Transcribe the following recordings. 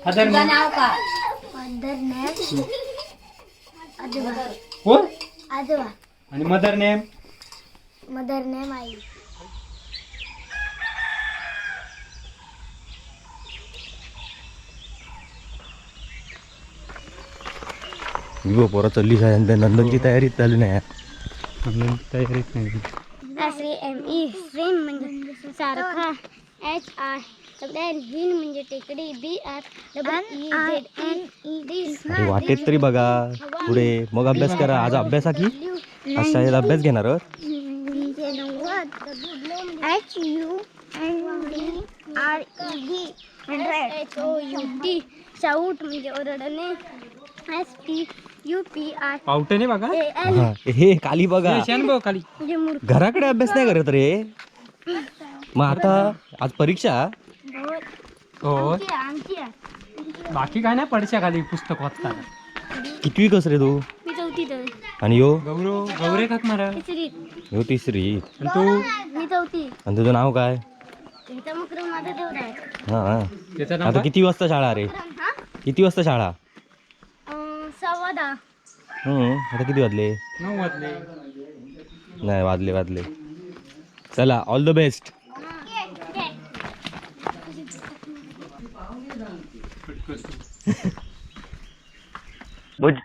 Father तुझं नेम. नाव काय? मदर नेम आजोबा. कोण? आजोबा. आणि मदर नेम? Mother name I. विवो पोरं चालली शाळेत, नंदनची तयारी चालू नाही. तयारीत नाही. एस एम ई सेम म्हणजे सारखा. H I double L hill म्हणजे टेकडी. B R double E Z N E D. अरे वाटेत तरी बघा पुढे, मग अभ्यास करा. आज अभ्यास हा की आज शाळेत अभ्यास घेणार आहोत. 90. H U N D R E D 100. H O U T shout म्हणजे ओरडणे. S T U P R पावटे नाही बघा. ए एल हा, हे खाली बघा. हे शान भाऊ खाली. म्हणजे मूर्ख. घराकडे अभ्यास नाही करत रे. मग आता आज परीक्षा. हो. आमची आमची आहे. बाकी काय नाही, पडशा खाली पुस्तक वाचताना. कितवी कस रे तू? मी चौथीत आहे. आणि यो? गौरव गौरे काक मारा. तिसरीत. यो तिसरी. आणि तू? मी चौथी. आणि तुझं नाव काय? ह्याचा मुक्रम माझा तेवढा आहे. हा हा. त्याचं नाव आता काय? किती वाजता शाळा रे? हा. किती वाजता शाळा? 10:15. आता किती वाजले? 9 वाजले. नाही, वाजले वाजले. चला, ऑल the best.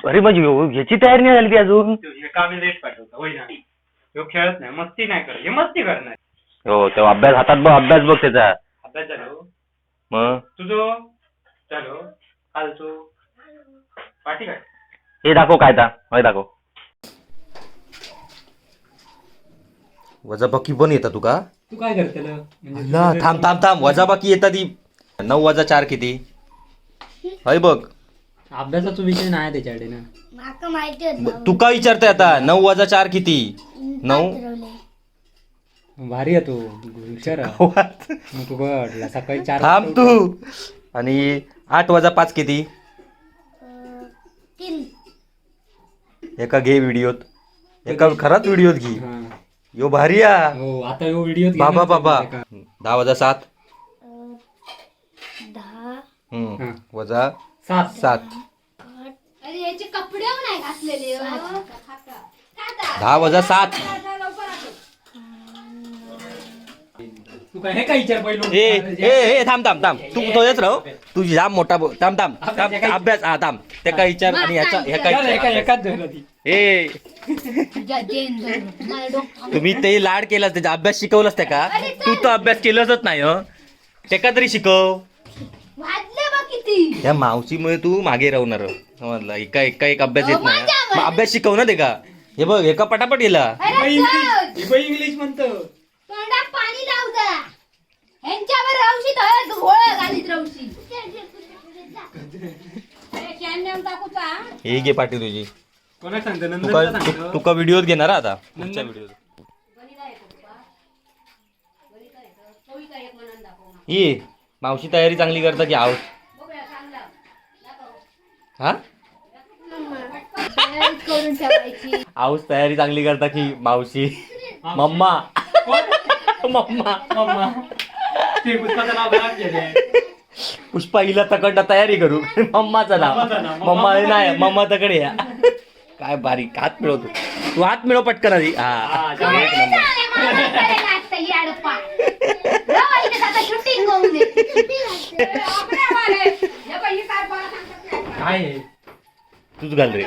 अरे माझी ह्याची तयारी नाही झाली ती अजून. हे कामी लेट पाठवतो होय ना. ह्यो खेळत नाही, मस्ती नाही करत, हे मस्ती करणार. हो, तो अभ्यास हातात बघ, अभ्यास बघ त्याचा. अभ्यास झालो. मग तुझो झालो कालचो पाठी काय? हे दाखव काय ता, होय दाखव. वजाबाकी पण येता तुका? तू काय करतेल म्हणजे? ना, थांब थांब थांब, वजाबाकी येता ती. 9 वजा 4 किती? हय बघ. अभ्यासाचा विषय नाही त्याच्याकडे ना. माका माहिती होतं. तुका विचारतोय आता, 9 वजा 4 किती? 9. भारी आहे तू, हुशार आहे. मग तू काय वाटलं सकाळी 4? थांब तू. आणि 8 वजा 5 किती? 3. एका घे व्हिडिओत, एका खराच व्हिडिओत घे. यो भारी आ. हो, आता ह्यो व्हिडिओ. बाबा बाबा, 10 वजा 7. 10. वजा 7. 7. अरे याचे कपडे नाही घातलेले. 10 वजा 7. तू काय हे काय विचार पहिलो. ए ए ए, थांब थांब थांब, तू थोडेच राहू. तू जाम मोठा थांब थांब थांब, अभ्यास हा थांब. त्या काय विचार आणि ह्याचा ह्या काय एका विचार. एकाच धरलं ती. ए, तुम्ही ते लाड केलास, त्याचा अभ्यास शिकवलास त्या का? तू तर अभ्यास केलंच नाही हं. त्याका तरी शिकव. वाजले बघ किती. या मावशीमुळे तू मागे राहणार समजला. एका एका एक अभ्यास येत नाही मग अभ्यास शिकव ना ते का. हे बघ, एका पटापट गेला. अरे चल, ही बाई इंग्लिश म्हणतो. तोंडात पाणी लाव जरा. ह्यांच्यावर रावशी तर घोळ घालीत रावशी. टाकूचा. हे घे पाठी तुझी. कोणाला सांगतो? तुका नंदनला सांगतो. तुका व्हिडिओत घेणार हा आता पुढच्या व्हिडिओत. ये मावशी तयारी चांगली करता की आहोत हा. करून ठेवायची. आऊस तयारी चांगली करता की मावशी? मम्मा मम्मा. मम्मा. ते पुष्पाचं नाव खराब केलंय. पुष्पा हिला तकडनं तयारी करू. मम्माचं नाव. मम्माचं नाव. मम्मा नाही, मम्मा तकडे या. काय बारीक हात मिळवतो तू, हात मिळव पटकन आधी हा. हा, एक नंबर. शूटिंग होऊ दे. काय आहे? तूच घाल रे.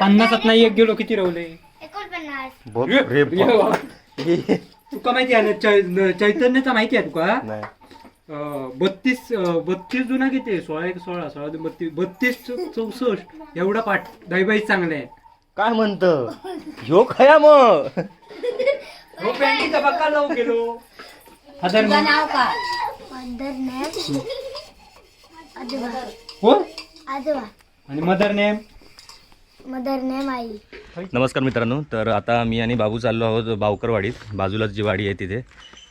50त नाही एक गेलो, किती रवले? 49. बघ रे बाप. तुका माहिती आहे ना चैतन्याचा माहिती आहे तुका? नाही. 32 32 जुना किती? 16 एक 16, 16 दोन 32, 32 64 एवढा पाठ दहीबाई चांगले आहे. काय म्हणत ह्यो खया मग? हो, पॅन्टीचा बक्का लावू गेलो. फादर तुझं नाव काय? मदर नेम आजोबा. हो. आजोबा. आणि मदर नेम? Mother name I. नमस्कार मित्रांनो, तर आता मी आणि बाबू चाललो आहोत बावकरवाडीत. बाजूलाच जी वाडी आहे तिथे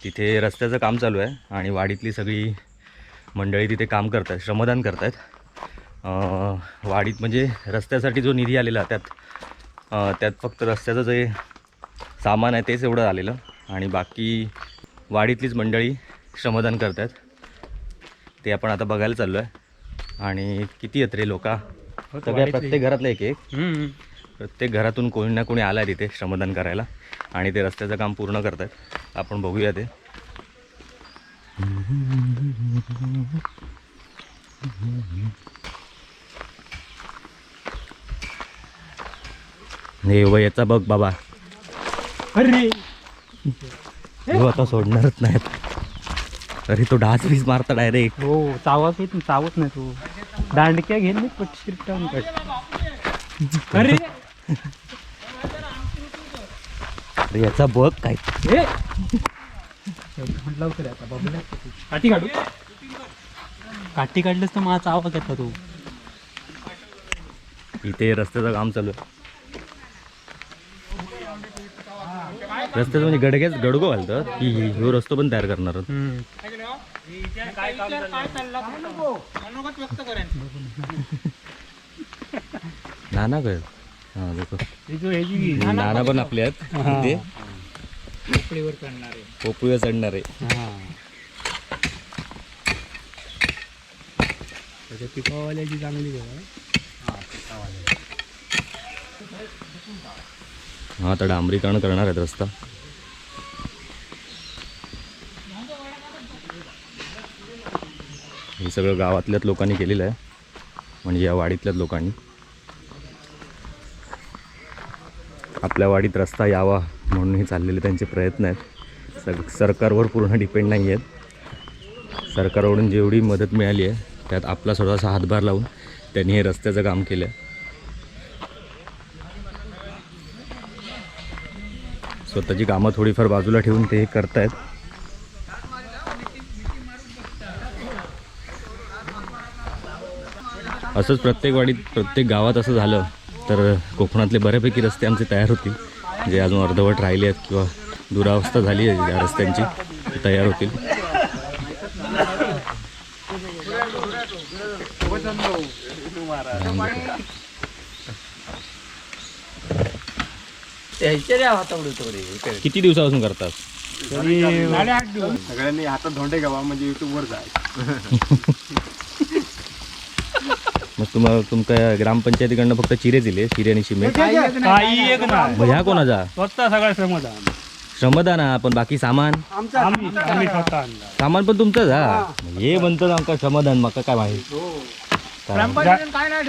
तिथे रस्त्याचं काम चालू आहे आणि वाडीतली सगळी मंडळी तिथे काम करत आहेत, श्रमदान करत आहेत. वाडीत म्हणजे रस्त्यासाठी जो निधी आलेला त्यात त्यात फक्त रस्त्याचं जे सामान आहे तेच एवढं आलेलं आणि बाकी वाडीतलीच मंडळी श्रमदान करत आहेत. ते आपण आता बघायला चाललो आहे. आणि किती आहेत रे लोक सगळ्या, प्रत्येक घरातलं एक एक, प्रत्येक घरातून कोणी ना कोणी आला आहे तिथे श्रमदान करायला आणि ते रस्त्याचं काम पूर्ण करतात. आपण बघूया ते. हे बघ, याचा बघ बाबा. अरे हो आता सोडणारच नाहीत. अरे तो डास बीस मारता डायरेक्ट. हो, चावत येत चावत नाही तू, दांडक्या घेऊन मी पटशीर टाकून काढ. अरे अरे याचा बघ काय. ए म्हटलं होतं आता बबल्या काठी काढू, काठी काढलीस तर माझा आवाज येतो तू. इथे रस्त्याचं काम चालू आहे. रस्त्याचं म्हणजे गडग्याच गडगो घालतात की ह्यो रस्तो पण तयार करणार आहोत. नाना काय, हा देखो नाना पण आपले आहेत इथे. पोपळीवर चढणार आहे. पोपळीवर चढणार आहे. त्याच्या पिकावाल्याची चांगली बघा. हा आता डांबरीकरण करणार आहेत रस्ता. हे सगळं गावातल्याच लोकांनी केलेलं आहे, म्हणजे या वाडीतल्याच लोकांनी. आपल्या वाडीत रस्ता यावा म्हणून हे चाललेले त्यांचे प्रयत्न आहेत. सरकारवर पूर्ण डिपेंड नाही आहेत. सरकारकडून जेवढी मदत मिळाली आहे त्यात आपला थोडासा हातभार लावून त्यांनी हे रस्त्याचं काम केलं आहे. स्वतःची कामं थोडीफार बाजूला ठेवून ते हे करतायत. असंच प्रत्येक वाडीत, प्रत्येक गावात असं झालं तर कोकणातले बऱ्यापैकी रस्ते आमचे तयार होतील. जे अजून अर्धवट राहिले आहेत किंवा दुरावस्था झाली आहे ज्या रस्त्यांची, ते तयार होतील. किती दिवसापासून करतात? सगळ्यांनी हातात धोंडे घ्यावा म्हणजे युट्यूबवर जाय. मग तुम्हाला तुमच्या ग्रामपंचायतीकडनं फक्त चिरे दिले, चिरे आणि सिमेंट? काही एक नाही. मग ह्या कोणाचा? स्वतः सगळं श्रमदान. श्रमदान हा, पण बाकी सामान? आम्ही आम्ही स्वतः आणला. सामान पण तुमचंच. हा हे म्हणतात आमका श्रमदान, मका काय माहित काय?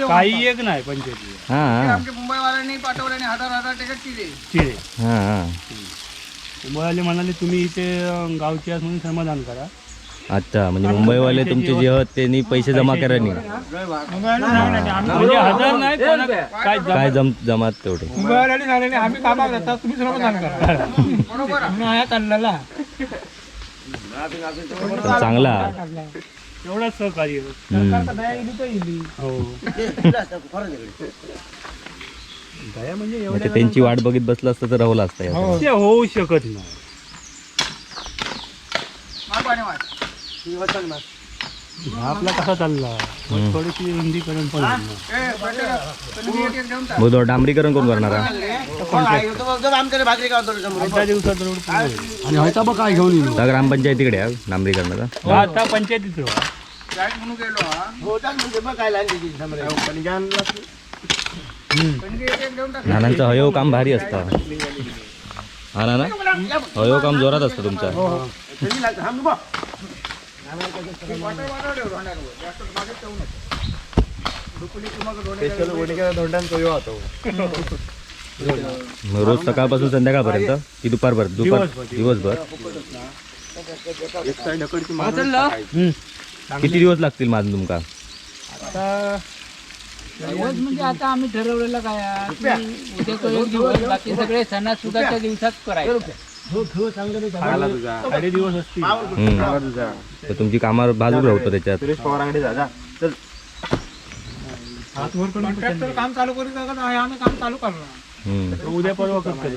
काही एक नाही पंचायती. हा हा मुंबईवाल्यांनी पाठवले आणि हजार हजार तिकीट दिले. चिरे. हा हा मुंबईवाले म्हणाले तुम्ही इथे गावचे आहात म्हणून श्रमदान करा. अच्छा, म्हणजे मुंबईवाले तुमचे जे आहोत त्यांनी पैसे जमा करा नाही. म्हणजे हजार नाही कोणा- काय जमा- काय जम जमात तेवढे. आम्ही कामाला जातात, तुम्ही श्रमदान करा. पण चांगला. एवढाच सहकार्य. हम्म. हो, दया म्हणजे नाही एवढ्या तर त्यांची वाट बघित बसलं असतं तर राहुल असता यात. ते होऊ शकत नाही. हा आपला कसा चालला, मग थोडीशी रुंदीकरण पण होईल ना. मग डांबरीकरण कोण करणार हा? 8-10 दिवसात रोड पूर्ण होईल. आणि ह्याचा बघ काय घेऊन येईल. त्या ग्रामपंचायतीकडे आहे डांबरीकरणाचा. हो, आता पंचायतीत राहू. नानांचं हयो काम भारी असतं. हा नाना, हयो काम जोरात असतं तुमचं. मग रोज सकाळपासून संध्याकाळपर्यंत की दुपारपर्यंत? दुपार दिवसभर. किती दिवस लागतील माझं तुमका? दिवस म्हणजे आता आम्ही ठरवलेलं काय आहे की उद्या तो एक दिवस, बाकी सगळे सणासुदाच्या दिवसात करायचं. साडे दिवस असतील. हम्म. तर तुमची कामावर बाजूला होतं त्याच्यात. सुरेश पवारांकडे जा जा. चल. काम चालू करू आम्ही काम चालू करणार. हम्म. उद्या परवा करतो.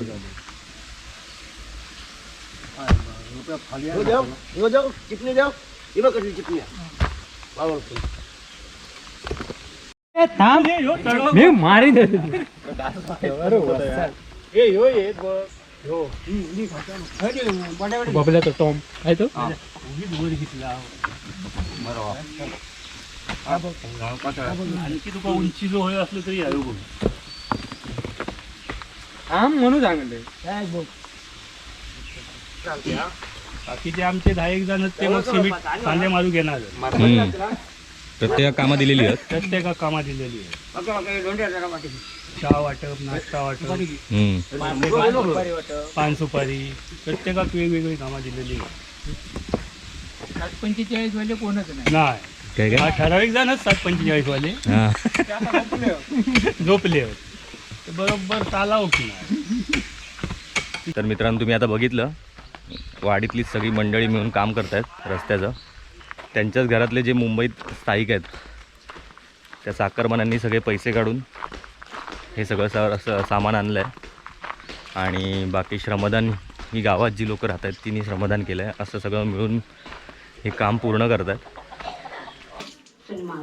थांब, मी मारी बबल्या तो टॉम आहे तो. उगीच वर घेतला. आणखी तुका उंची जो होय असलं तरी यायो बघ. थांब म्हणून सांगले. बाकीचे आमचे 10 एक जण आहेत, ते मग सिमेंट कांदे मारू घेणार. हम्म. प्रत्येक कामं दिलेली आहेत. प्रत्येका कामा दिलेली आहे. चहा वाटप, नाश्ता वाटप, हम्म. पान सुपारी, प्रत्येकाक वेगवेगळी कामं दिलेली आहे. 7:45 वाले कोणच नाही. नाही. काय हा काय? ठराविक जणच 7:45 वाले. हा. झोपले आहेत. ते बरोबर ताला उठणार. तर मित्रांनो, तुम्ही आता बघितलं, वाडीतली सगळी मंडळी मिळून काम करतायत रस्त्याचं. त्यांच्याच घरातले जे मुंबईत स्थायिक आहेत त्या साखरमानांनी सगळे पैसे काढून हे सगळं असं सामान आणलं आहे आणि बाकी श्रमदान ही गावात जी लोकं राहत आहेत तिने श्रमदान केलं आहे. असं सगळं मिळून हे काम पूर्ण करत आहेत.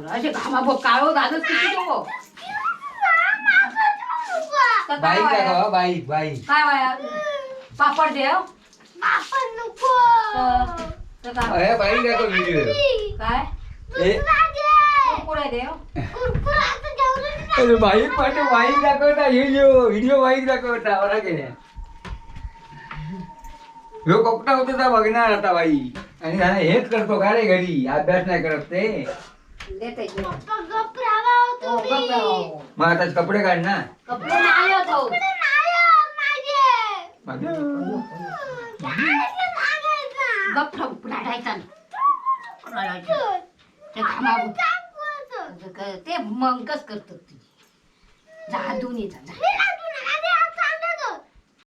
असे घामा बघ, काळो झालंच किती तो. तर काय बाईक वाया? दाखवा, बाईक बाईक. काय वाया पापड देव. आपण नको. तर काय? अरे बाईक दाखव व्हिडिओ. काय? ए, कुरकुरे देव. कुरकुराचं जेवण. अरे बाईक पाठव, बाईक दाखवता व्हिडिओ, व्हिडिओ बाईक दाखवता बरा केल्या. ह्यो कोकटा होता त्या बघणार आता बाई. आणि हा हेच करतो का रे घरी, अभ्यास नाही करत ते. देते की. पप्पा, गप राहा हो हो, गप्प तुम्ही. राहा. मग आता कपडे काढ ना. कपडे नाही होत हो. कपडे नाही हो माझे. माझे. काय सांगायचं? गप्प राहू, रडायचा नाही. रडायचं. ते घामा सांगू. ते मंगच करतात तुझी. जा दोन्ही जा, जा.